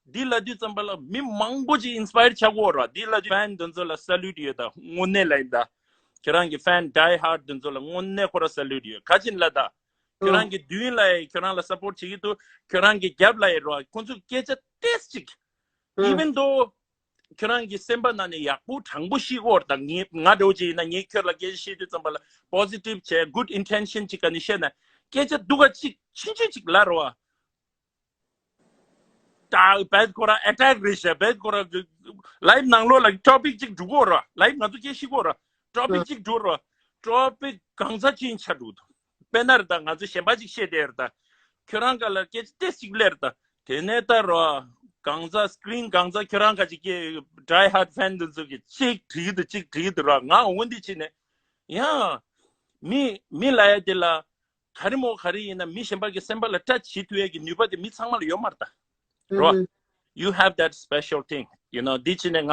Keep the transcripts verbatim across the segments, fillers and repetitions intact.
འདི་ལབ་དུས་ཙམ་པ་ལ་མི་མང་པོ་ཅིག་ཨིན་སི་པ་ཡར་ཆགས་ཀྱི་ཡོད་རེད། འདི་ལབ་དུས་ཕེན་དེ་ཚོ་ལ་སལ་ཡུཊ་ཡོད་ད། དངོས་གནས་ལབ་ཡིན་ད། ཁྱེད་རང་གི་ཕེན་ཌའི་ཧར་དེ་ཚོ་ལ་དངོས་གནས་ཁོ་ར་སལ་ཡུཊ་ཡོད། ག་ཅི་ལབ་ད། ཁྱོད་རང་གི་མདུན་ལ་ཡ་ཁྱོད་རང་ལ་སཔོརཊ་བྱེད་ཀྱི་འདུག་ཁྱོད་རང་གི་རྒྱབ་ལ་ཡ་རོ། ཁོང་ཚོས་སྐད་ཆ་ཏོག་ཙམ་ཅིག Even though ཁྱོད་རང་གི་སེམས་པ་ནང་ནས་ཡག་པོ་དྲང་པོ་ཤེས་ཀྱི་ཡོད་རེད་ད། ངས་ང་འདྲ་བོ་ཅིག་ཡིན་ན། ངས་ཁྱོད་ལ་སྐད་ཆ་བཤད་དུས་ཙམ་པ་ལ་པོ་སི་ཊིབ་བྱས་གུཌ་ཨིན་ཊེན་ཤན་ཅིག་ག་ནས་བཤད་ན། སྐད་ཆ་སྡུག་ག་ཅིག་ཆུང་ཆུང་ཅིག་ལབ་རོ། ད་བེད་ཁོ་རང་ཨེ་ཊེག་རེད་ཤག་བེད་ཁོ་རང་ལའིབ་ནང་ལོགས་ལ་ཊོ་པིག་ཅིག་འགྲོ་གི་ཡོད་རེད། ལའིབ་ང་ཚོ་སྐད་ཆ་བཤད་ཀྱི་ཡོད་རེད། ཊོ་པིག་ཅིག་འགྲོ་རེད། ཊོ་པིག་གང་ཚ་ཅིག་ཆགས་འགྲོ་འདུག་དཔེར་ན་རེད་ད། ང་ཚོ་གཞན་པ་ཅིག་བཤད་བསྡད་རེད་ད། ཁྱོད་རང་ག་ལ་སྐད་ཆ་ཏོག་ཙམ་ཅིག་སླེབས་རེད་ད། དེ་ནས་ད་རོ། གང་ཚ་སི་ཀི་རིན་གང་ཚ་ཁྱོད་རང་ག་ཅིག་གི་ཌའི་ཧར་ཕེན་འདི་ཚོ་གིས་ཅིག་བྲིས་འདུག་ཅིག་བྲིས་འདུག་རོ། ང་འོ་འདི་བྱས་ནས། ཡང་། མི་མི་ལབ་ཡ་དེ་ལ། ག་རེ་མོ་ག་རེ་ཡིན་ན་མི་གཞན་པ་གི་སེམས་པ་ལ་ཊ་ཆི་བྱེད་ཐུབ་ཡས་ཀྱི་ནུས་པ་དེ་མི་ཚང་མ་ལ་ཡོད་མ་རེད་ད། རོ། You have that special thing, you know. འདི་ཕྱི་ནས་ང་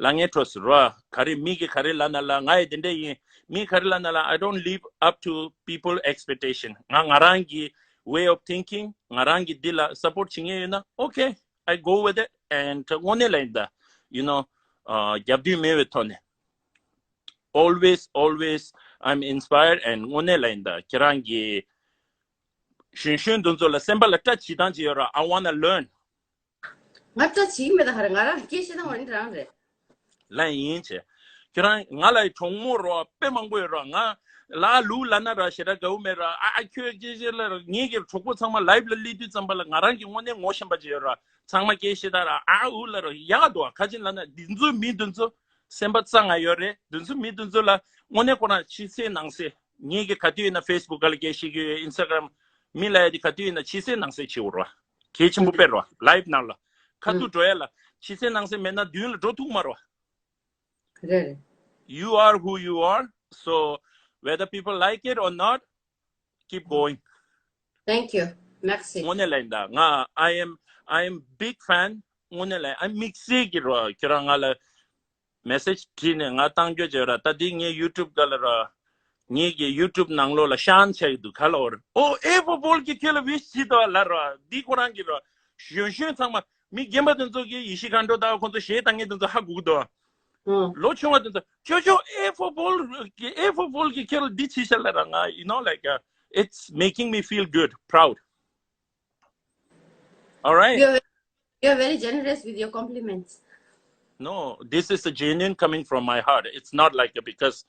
ལ་ངའི་འཕྲོ་སུ་རོ། ག་རེ་མི་གི་ག་རེ་ལབ་ན་ལ། ང་ཡི་དེ་འདྲ་ཡིན། མི་ག་རེ་ལབ་ན་ལ། I don't live up to people expectation. ང་ང་རང་གི་way of thinking, ང་རང་གི་འདི་ལ་སཔོརཊ་བྱེད་མཁན་ཡོད་ན། Okay, I go with it and དངོས་གནས་ལ་ཡིན་ད། You know, རྒྱབ་མདུན་མེད་པའི་ཐོག་ནས། Always, always, I'm inspired and དངོས་གནས་ལ་ཡིན་ད། ཁྱེད་རང་གི་གཞོན་གཞོན་དེ་ཚོ་ལ་སེམས་པ་ལ་ཊ་བྱེད་སྟངས་ཅིག་ཡོད་ར། I wanna learn. ང་ཊ་བྱེད་ཀྱི་མེད་ད། ཧ་རེ་ང་རང་སྐད་བཤད་སྟངས་འོ་འདི་རང་རེད། ལ་ཡིན་ཆེ། ཁྱེད་རང་ང་ལ་གྲོགས་མོ་རོ་དཔེ་མང་པོ་ཡོད་ར། ང་ལ་ལུག་ལབ་ན་ར་ཞེ་དྲག་དགའ་བོ་མེད་ར། ཨ་ཨ་ཁྱོད་སྐད་བཤད་ལ་ར། ངེད་ཀྱི་གྲོགས་པོ་ཚང་མ་ལའིབ་ལ་སླེབས་དུས་ཙམ་པ་ལ་ང་རང་གི་དངོས་གནས་ངོ་ཤེས་པ་ཅིག་ཡོད་ར། ཚང་མ་སྐད་བཤད་ད་ར་ཨ་ཨུ་ལ་ར་ཡག་འདུག་ག་ཅི་ལབ་ན་འདི་ཚོ་མི་འདི་ཚོ་སེམས་པ་གཙང་ང་ཡོད་རེད། འདི་ཚོ་མི་འདི་ཚོ་ལ་དངོས་གནས་ཁོ་རང་ཕྱི་གསལ་ནང་གསལ། ངེད་ཀྱི་ག་དུས་ཡིན་ན་ཕེ་སི་བུག་ག་ལ་སྐད་བཤད་ཀྱི་ཡོད། ཨིན་སི་ཊ་གྷ་རམ་མི་ལ་ཡ་དེ་ག་དུས་ཡིན་ན་ཕྱི་གསལ་ནང་གསལ་བྱེད་འོ་ར། གལ་ཆེན་པོ་དཔེ་ར་ལའིབ་ནང་ལ་ཁ་ཐུག་འགྲོ་ཡ་ལ་ཕྱི་གསལ་ནང་གསལ་མེད་ན་མདུན་ལ་འགྲོ་ཐུབ་མ་ར། རེད་རེད། You are who you are. So whether people like it or not, keep going. Thank you. Merci. དངོས་གནས་ལ་ཡིན་ད། ང་I am, I am big fan. དངོས་གནས་ལ་ཡིན། ཨ་དམིགས་བསལ་གྱི་རོ་ཁྱོད་རང་ང་ལ་མེ་སེཇ་བྲིས་ནས་ང་བཏང་རྒྱུ་བྱས་ར། ད་འདི་ངའི་ཡུ་ཊུབ་ག་ལ་ར། ངེད་ཀྱི་ཡུ་ཊུབ་ནང་ལོགས་ལ་ཤན་ཆགས་ཀྱི་འདུག་ག་ལ་འོར། ཨོ་ཨེ་ཕོར་བོལ་གྱིས་ཁྱོད་ལ་ཝིཤ་བྱེད་དོ་ལ་ར། འདི་ཁོ་རང་གི་ར། གཞོན་གཞོན་ཚང་མ། མི་རྒན་པ་དེ་ཚོ་གིས་ཡེ་ཤེས་མཁའ་འགྲོ་དང་ཁོང་ཚོ་གཞས་བཏང་མཁན་དེ་ཚོ་ཧ་གོ་གི་འདུག་ཨང་། ལོ་ཆུང་བ་དེ་ཚོ་ཅོ་ཅོ་ཨེ་ཕོར་བོལ་གི་ཨེ་ཕོར་བོལ་གྱིས་ཁྱོད་ལ་འདི་བྱས་ཤག་ལབ་ར། ང་you know, like, uh, it's making me feel good, proud. All right. You're, you're very generous with your compliments. No, this is a genuine coming from my heart. It's not like, because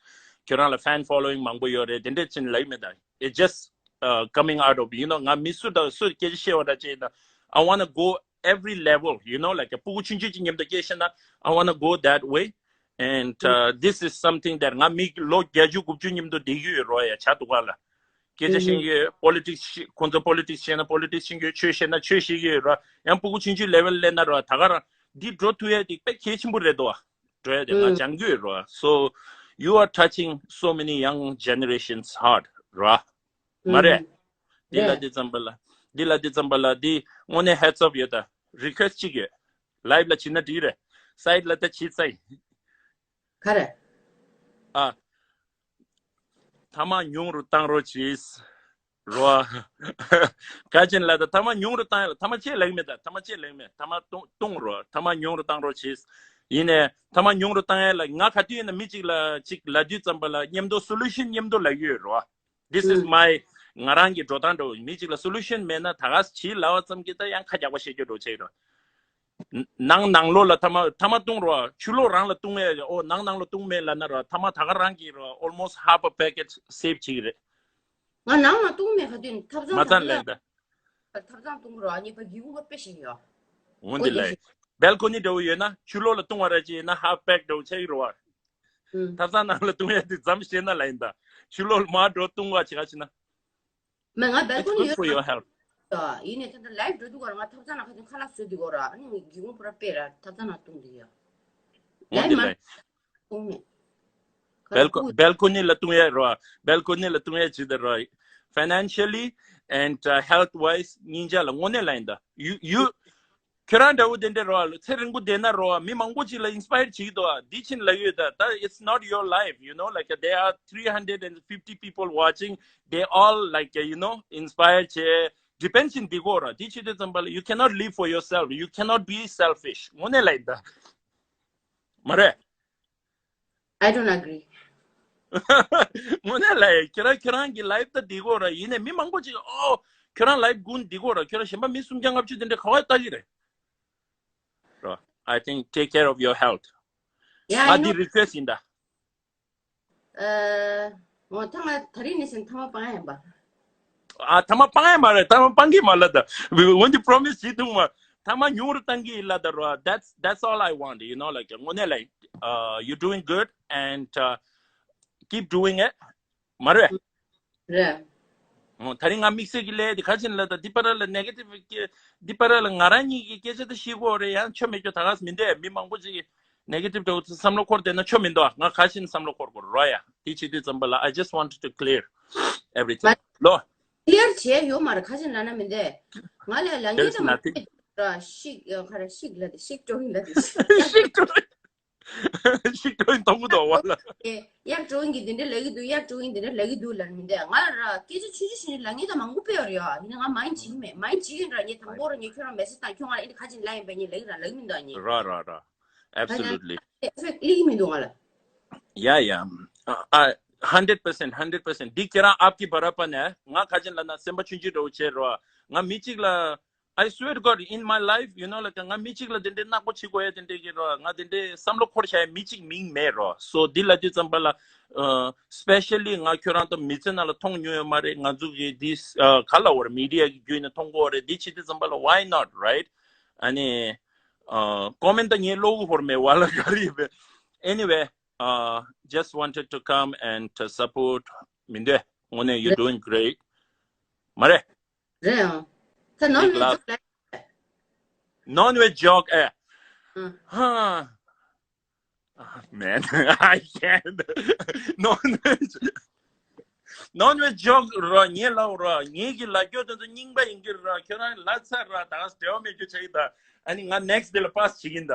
ཁྱོད་རང་ལ་ཕེན་ཕོ་ལོ་ཝིང་མང་པོ་ཡོད་རེད་དེ་འདྲས་ཅིག་ལབ་མེད་ད། It's just, uh, coming out of, you know, ང་མི་སུ་དང་སུ་སྐད་ཆ་བཤད་པ་འདྲ་ཅིག་ཡིན་ན། I wanna go every level, you know, like, ཕྲུ་གུ་ཆུང་ཆུང་ཅིག་མཉམ་དུ་སྐད་བཤད་ན། I wanna go that way. And, uh, this is something that ང་མི་ལོ་བརྒྱད་ཅུ་དགུ་བཅུ་མཉམ་དུ་བསྡད་ཀྱི་ཡོད་རོ་ཡ། བྱ་དུ་ག་ལ། སྐད་ཆ་བཤད་ཀྱི་ཡོད། པོ་ལི་ཊིག་སི། ཁོང་ཚོ་པོ་ལི་ཊིག་སི་བཤད་ན་པོ་ལི་ཊིག་སི་བཤད་ཀྱི་ཡོད། ཆོས་བཤད་ན་ཆོས་བཤད་ཀྱི་ཡོད་ར། ཡང་ཕྲུ་གུ་ཆུང་ཆུང་ལེ་ཝལ་སླེབས་ན་ར། ད་ག་རང་འདི་འགྲོ་ཐུབ་ཡ་དེ་དཔེ་གལ་ཆེན་པོ་རེད་དོ། འགྲོ་ཡ་དེ་ང་སྦྱང་གི་ཡོད་ར། So you are touching so many young generations' heart ར། མ་རེད། འདི་ལ་འདི་ཙམ་པ་ལ། འདི་ལ་འདི་ཙམ་པ་ལ་འདི་དངོས་གནས་ཧེ་ཌི་སི་ཨོཕ་ཡོད་ད། རི་ཁུ་ཨེ་སི་ཊི་གཅིག་ཡོད། ལའིབ་ལ་བྱིན་ན་འགྲིག་རེད། སའིཌ་ལ་ད་བྱིས་ཚར་ཡིན། ག་རེ། ཨ། ཐ་མག་ཉུང་རུ་བཏང་རོགས་གྱིས། རོ། ག་ཅན་ལ་ད་ཐ་མག་ཉུང་རུ་བཏང་ཡ་ལ་ཐ་མག་ཅེས་ལེགས་མེད་ད། ཐ་མག་ཅེས་ལེགས་མེད། ཐ་མག་གཏོང་གཏོང་རོ། ཐ་མག་ཉུང་རུ་བཏང་རོགས་གྱིས། ཡིན་ནས་ཐ་མག་ཉུང་རུ་བཏང་ཡ་ལ་ང་ག་དུས་ཡིན་ན་མི་གཅིག་ལ་གཅིག་ལབ་དུས་ཙམ་པ་ལ་མཉམ་དུ་སོ་ལུ་ཤན་མཉམ་དུ་ལབ་ཡོད་རོ། This is my ང་རང་གི་འགྲོ་སྟངས་འདྲ་བོ། མི་གཅིག་ལ་སོ་ལུ་ཤན་མེད་ན་ད་ག་ཞིག་ལབ་པ་ཙམ་གྱིས་ད་ཡང་ཁ་རྒྱག་པ་བཤད་རྒྱུ་འགྲོ་ཆེ་རོ། ནང་ནང་ལོགས་ལ་ཐ་མག་ཐ་མག་བཏུང་རོགས། ཕྱི་ལོགས་རང་ལ་བཏུང་ཡས། ཨོ་ནང་ནང་ལོགས་བཏུང་མེད་ལབ་ན་རོགས། ཐ་མག་ད་ག་རང་གིས་རོགས་almost half a packet save བྱེད་ཀྱི་རེད། ང་ནང་ལ་བཏུང་མེད། ག་དུས་ཐབ་ཚང་མ་ཚང་ལ་ཡིན་ད། ཐབ་ཚང་བཏུང་རོགས། ཉེས་པ་སྒེའུ་ཁུང་པ་དཔེ་ཞིག་ཡོད། འོན་ཏེ་ལ་བེལ་ཀོ་ནི་འདྲ་བོ་ཡོད་ན་ཕྱི་ལོགས་ལ་བཏུང་བ་ར་ཅིག་ཡིན་ན་half pack འདྲ་བོ་ཆགས་ཀྱི་རོགས། ཐབ་ཚང་ནང་ལ་བཏུང་ཡས་དེ་མཚམས་བཤད་ན་ལ་ཡིན་ད། ཕྱི་ལོགས་ལ་མར་འགྲོ་བཏུང་བ་བྱེད་ག་བྱེད་ན། མེད། ང་བེལ་It's ཀོ་ནི་good ཡོད། For your health. ཡིན་ནས་ད་ལྟ་ལའིབ་འགྲོ་དུས་སྐབས་ང་ཐབ་ཚང་ནང་ཁ་ཅིག་ཁ་ལག་བཟོས་དུས་སྐོར་ར། ཨ་ནི་སྒེའུ་ཁུང་པུ་ར་དཔེ་ར་ཐབ་ཚང་ནང་བཏུང་དུས་ཡ། འོན་ཏེ་ལའིབ་མ་ལ་བཏུང་མེད། བེལ་ཀོ་བེལ་ཀོ་ནི་ལ་བཏུང་ཡ་རོ། བེལ་ཀོ་ནི་ལ་བཏུང་ཡ་ཇི་ལྟར་རོ། Financially and, uh, health wise གཉིས་ཆ་ལ་དངོས་གནས་ལ་ཡིན་ད། You you ཁྱོད་རང་འདྲ་བོ་དེ་འདྲ་རོ། ཚེ་རིང་པོ་བསྡད་ན་རོ། མི་མང་པོ་ཅིག་ལ་ཨིན་སི་པ་ཡར་བྱེད་ཀྱི་འདུག་ཨ། འདི་ཕྱིན་ལ་ཡོད་ད། ད་it's not your life, you know, like, there are three hundred and fifty people watching. They all, like, you know, inspired བྱས། depends in འདི་གོ་ར། འདི་བྱེད་དུས་ཙམ་པ་ལ། you cannot live for yourself, you cannot be selfish. དངོས་གནས་ལ་ཡིན་ད། མ་རེད། I don't agree. དངོས་གནས་ལ་ཡིན། ཁྱེད་རང་ཁྱེད་རང་གི་life ད་འདི་གོ་ར། ཡིན་ནས་མི་མང་པོ་ཅིག་ཨོ་ཁྱོད་རང་life good འདི་གོ་ར། ཁྱོད་རང་གཞན་པ་མི་སུམ་བརྒྱ་ལྔ་བཅུ་དེ་འདྲ་ག་བ་ལྟ་གི་རེད། ར། I think take care of your health. Yeah, ང་I know. འདི་request ཡིན་ད། ཨ། ངོ་ཐ་མ་ད་རིང་ནས་བཟུང་ཐ་མ་སྤང་ཡ་ཡིན་པ། ཨ། ཐ་མ་སྤང་ཡ་མ་རེད། ཐ་མ་སྤང་གི་མ་ལ་ད། འོན་ཏེ་promise བྱེད་ཐུབ་མ། ཐ་མ་ཉུང་རུ་བཏང་གི་ཡིན་ལ་ད་ར། That's that's all I want, you know, like དངོས་གནས་ལ། Uh, you doing good and uh, keep doing it. མ་རེད། རེད། ཨོ། ད་རིང་ང་དམིགས་བསལ་གྱི་ལས་དེ་ག་ཅིག་ལ་ད། འདི་པར་ལ་negative སྐད། འདི་པར་ལ་ང་རང་ཉིད་ཀྱི་སྐད་ཆ་དེ་བཤད་དགོས་རེད། ཡང་ཆོ་མེད་ཆོ་ད་ག་སེ་མི་འདུག་མི་མང་པོ་ཅིག་གིས་negative འདྲ་བོ་བསམ་བློ་འཁོར་བསྡད་ན་ཆོ་མི་འདུག་ང་ག་ཅིག་བསམ་བློ་འཁོར་དགོས་རོ་ཡ། དེ་བྱེད་དུས་ཙམ་པ་ལ། I just wanted to clear everything. ལོ། clear བྱས་ཡོད་མ་རེད། ག་ཅིག་ལབ་ན་མི་འདུག་ང་ལ་ལ་ངེད་ད་མ་ར་ཤིག་ཨ། ག་ར་ཤིག་ལབ་དེ་ཤིག་ཀྲོ་ཡིན་ལབ་དེ་ཤིག་ཀྲོ་ཡིན། ཤིག་ཀྲོ་ཡིན་མཐོང་གི་འདུག་བ་ལ། ཡག་ཀྲོ་ཡིན་གྱི་འདི་འདྲ་ལབ་ཀྱི་འདུག་ཡག་ཀྲོ་ཡིན་འདི་འདྲ་ལབ་ཀྱི་འདུག་ལབ་མི་འདུག་ང་ལ་ར་སྐད་ཆ་ཆུང་ཆུང་ཞིག་ནས་ལབ་ངེད་ད་མང་པོ་སྤེལ་བ་རེད་ཡ། ཡིན་ན་ང་མ་ཡིན་བྱེད་ཀྱི་མེད། མ་ཡིན་བྱེད་ཀྱི་ར་ངས་དང་པོ་ར་ངས་ཁྱོད་རང་message བཏང་། ཁྱོད་ང་ལ་ཨེ་འདི་ག་ཅིག་ལབ་ཡིན་པས་ངས་ལབ་ཀྱི་ར་ལབ་ཀྱི་མི་འདུག་ངས། ར་ར་ར། Absolutely. ལབ་ཀྱི་མི་འདུག་ང་ལ། Yeah, yeah. Uh, uh, hundred percent, hundred percent. འདི་ཁྱེད་རང་ཨབ་ཀི་བ་ར་པ་ནས་ང་ག་ཅིག་ལབ་ན་སེམས་པ་ཆུང་ཆུང་འདྲ་བོ་བྱེད་རོ། ང་མི་གཅིག་ལ། I swear to God, in my life, you know, like ང་མི་གཅིག་ལ་དེ་འདྲའི་ནག་པོ་བྱེད་དགོས་ཡ་དེ་འདྲའི་གི་རོ། ང་དེ་འདྲའི་བསམ་བློ་འཁོར་བྱ་ཡ་མི་གཅིག་མིང་མེད་རོ། So འདི་ལབ་དུས་ཙམ་པ་ལ། Uh, specially ང་ཁྱོད་རང་ཚོ་མི་ཚེ་ནང་ལ་མཐོང་མྱོང་ཡོད་མ་རེད། ང་ཚོ་གི་འདི་ག་ལབ་དགོས་རེད། མི་ཌི་ཡ་གི་བརྒྱུད་ནས་མཐོང་དགོས་རེད། འདི་བྱེད་དུས་ཙམ་པ་ལ། Why not, right? ཨ་ནི། Uh, comment ད་ངས་ཀློག་གི་ཧོར་མེད་བ་ལ་ག་རེ་ཡོད་པས། Anyway, uh, just wanted to come and to support མི་འདོད། དངོས་གནས་you doing great. མ་རེད། རེད་ཨང་། ད་ནོར་ནོར་ཇོག་ལ། Non-veg joke ཨེ། ཨང་། ཧ། Man, I can't. Non-veg. Non-veg joke ར་ངས་ལབ་ར། ངས་ཀྱི་ལབ་རྒྱུ་དེ་ཚོ་རྙིང་པ་ཡིན་གྱི་ར། ཁྱོད་རང་ལབ་ཚར་ར། ད་ག་འབྲེལ་བ་མེད་རྒྱུ་ཆགས་ཀྱི་ད། ཨ་ནི་ང་next དེ་ལ་pass བྱེད་ཀྱིན་ད།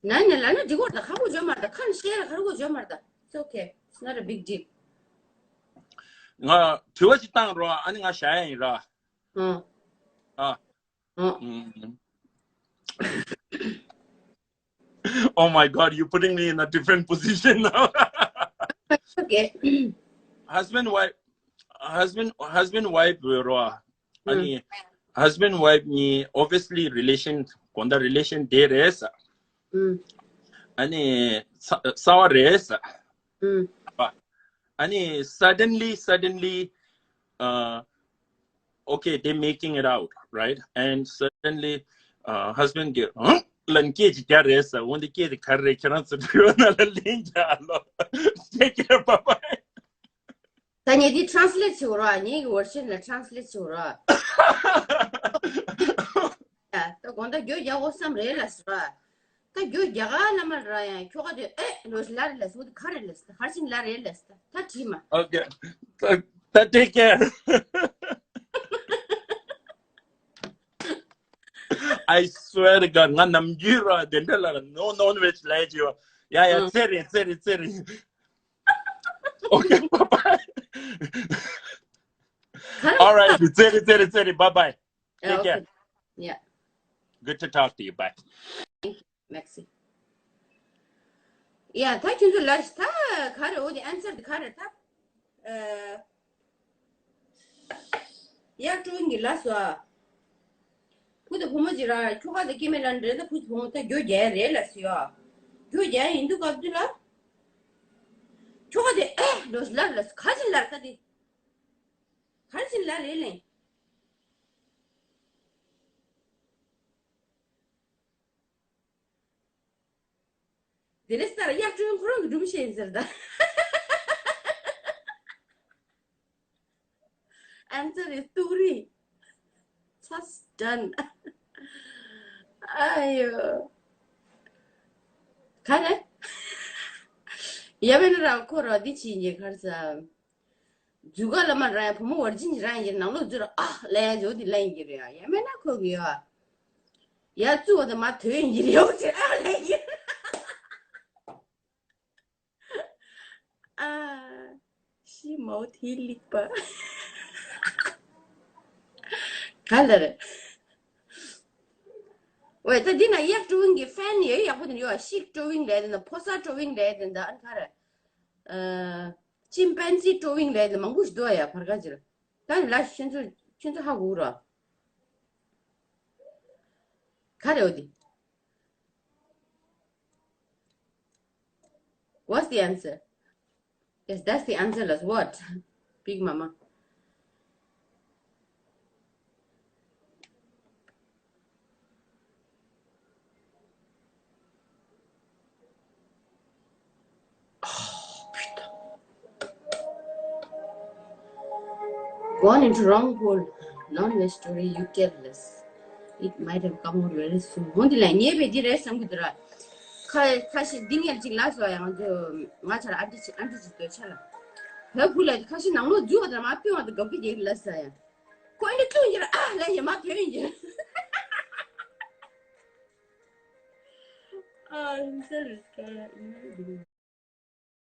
ན་ནི་ལ་ན་འགྲིག་གོ་ད། ཁག་པོ་བརྗོད་མ་རེད་ད། ཁ་ནས་བཤད་ལ་ཁག་པོ་བརྗོད་མ་རེད་ད། It's okay. It's not a big deal. ང་དྲི་བ་ཅིག་བཏང་རོ། ཨ་ནི་ང་བཞག་ཡ་ཡིན་ར། ཨང་། ཨ། ཨང་། ཨུམ། Oh my God, you're putting me in a different position now. Okay. Husband wife, husband husband wife རོ། ཨ་ནི་husband wife གཉིས་obviously relation གོང་ད་relation དེ་རེད་ས། ཨུམ། ཨ་ནི་ས་ས་བ་རེད་ས། ཨུམ། པ། ཨ་ནི་suddenly suddenly uh, okay, they making it out, right? And suddenly uh, husband གིས་ཧང་ལན་སྐད་ཅིག་རྒྱག་རེད་ས། འོན་ཏེ་སྐད་དེ་ག་རེ་རེད། ཁྱེད་རང་ཚོ་བྲིས་པ་ན་ལ་ལན་རྒྱག་ལོ། Take care, bye bye. ད་ངས་འདི་translate བྱེད་དགོས་ར། ངའི་གི་version ལ་translate བྱེད་དགོས་ར། ད་དགོང་དག་རྒྱུ་རྒྱག་དགོས་བསམ་རེད་ལ་ཟེར་ར། ད་རྒྱུ་རྒྱ་གར་ལ་མ་ར་ཡང་ཁྱོ་ག་དེ་ཨེ་ལོ་ལ་རེད་ལ་ཟེར། འོ་དེ་ག་རེད་ལ་ཟེར། ད་ཧར་ཅིན་ལ་རེད་ལ་ཟེར། ད་ད་བྲིས་མ། Okay. ད་ད་take care. I swear to God, ང་ནམ་རྒྱུན་ར་དེ་འདྲ་ལ་no non-veg ལབ་ཀྱི་ཡོད། ཡ་ཡ། ཚེ་རིང་ཚེ་རིང་ཚེ་རིང་། Okay, bye bye. All right, ཚེ་རིང་ཚེ་རིང་ཚེ་རིང་། Bye bye. Take care. Yeah. Good to talk to you. Bye. Merci. ཡ་ད་ཁྱོད་ཚོ་ལ་ད་ག་རེ། འོ་དེ་answer དེ་ག་རེ་ད། ཨ། ཡ་ཀྲུང་གི་ལ་སོ། བུ་དང་བུ་མོ་ཅིག་ར་ཁྱོ་ག་དང་སྐྱེ་དམན་ལ་འདྲེ་ད་བུ་དང་བུ་མོ་ད་རྒྱུ་རྒྱག་རེད་ལ་སོ་ཡ། རྒྱུ་རྒྱག་ཡིན་དུས་སྐབས་དུས་ལ། ཁྱོ་ག་དེ་ཨེ་ལོ་ལར་ལ་ག་ཅིག་ལར་ཁ་དེ། ག་ཅིག་ལར་རེད་ལེ། དེ་ནས་སར་གཡག་སྒྲོན་ཁོ་རང་གི་སྒྲུང་བཤད་ཟེར་ད། Answer is ཏུག་རི། Just done. ཨ་ཡོ། ག་རེ། ཡ་བའི་ན་ར་ཁོ་ར་འདི་ཅི་ཉེ་གར་ས། རྫུས་ཀ་ལ་མ་ར་ཡ་བུ་མོ་བར་ཅིན་ར་ཡ་ནང་ལོགས་རྫུས་ར་ཨ་ལ་ཡ་ཇོ་དི་ལ་ཡིན་གྱི་རེད་ཡ། ཡ་མེད་ན་ཁོ་གི་ཡ། ཡ་བཙུགས་པ་དང་མ་དོད་ཡིན་གྱི་རེད་ཡ། ཨོ་ཙི་ཨ་ལ་ཡིན། ཨ། ཤི་མའོ་དེ་ལིག་པ། ག་ལ་རེད། ཝེ་ད་འདི་ན་གཡག་ཀྲོ་ཝིང་གི་ཕན་ཡོད་ཡག་པོ་དེ་ཡོད། ཤིག་ཀྲོ་ཝིང་རེད་དེ་ན་ཕོ་གསར་ཀྲོ་ཝིང་རེད་དེ་ན་ཨ་ནི་ག་རེད། ཅིམ་པན་ཛི་ཀྲོ་ཝིང་རེད་དེ་མང་པོ་ཞིག་འདུག་ཡ་བར་ག་ཅིར། ད་ལ་ཁྱེད་ཚོ་ཁྱེད་ཚོ་ཧ་གོ་ར། ག་རེ་འོ་དེ། What's the answer? Yes, that's the answer. That's what? Big Mama. Oh, putain. Gone into wrong hole. Long story, you tell us. It might have come out very soon. འོན་ཏེ་ལ་ངས་བས་འདི་རེད་བསམ་གི་འདུག་ར། ཁ་ཁ་ཤས་འདི་ངས་ཅིག་ལ་སོ་ཡང་ང་ཚོ་ང་ཆ་ལ་ཨ་འདྲི་ཅིག་ཨ་འདྲི་ཅིག་འདོད་ཆ་ལ། བོད་བུ་ལ་ཁ་ཤས་ནང་ལོགས་འཛུལ་བ་དང་མ་སྤུན་བ་དང་དགའ་གི་རྒྱལ་ལ་ས་ཡང་། ཁོ་ཨ་འདྲི་བཏུང་ཡིན་ར་ཨ་ལ་ཡ་མ་དོན་ཡིན། ཨ་ཧིན་སར་ཀ་ཨིན།